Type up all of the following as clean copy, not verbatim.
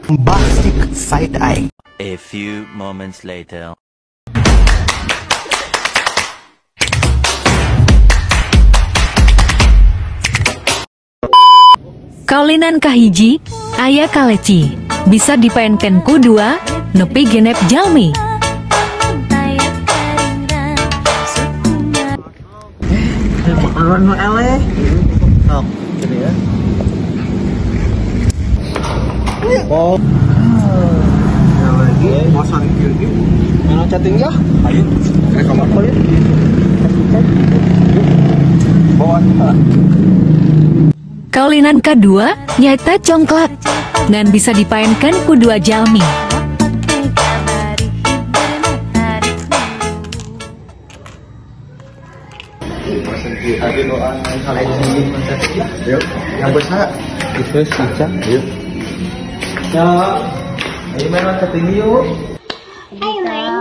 Bombastic side eye. A few moments later. Kaulinan kahiji, aya kaleci, bisa dipaenkeun ku 2 nepi 6 jalmi. Makanan nu eleh. Sok, gitu ya. Oh. Lagi bosan kieu. Mana chatting ya? Ayo. Rek kamar ya. Bawa. Kaulinan kedua nyaeta congklak dan bisa dipaenkan ku 2 jalmi. Ayo main loncat tinggi yuk. Ayo main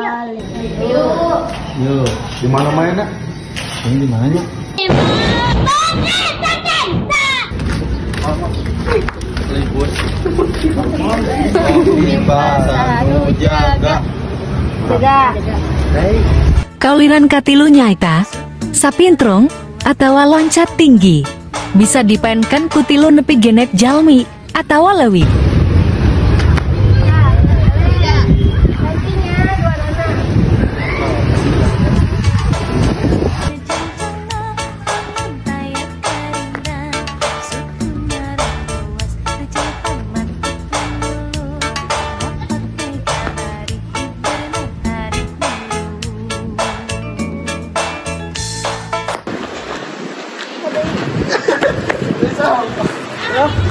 yuk. Yuk. Di mana mainnya? Ini di mana ya? Kaulinan katilu nyaeta sapintrong atawa loncat tinggi, bisa dipaenkan ku 3 nepi 6 jalmi atawa leuwih.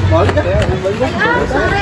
Balik ya.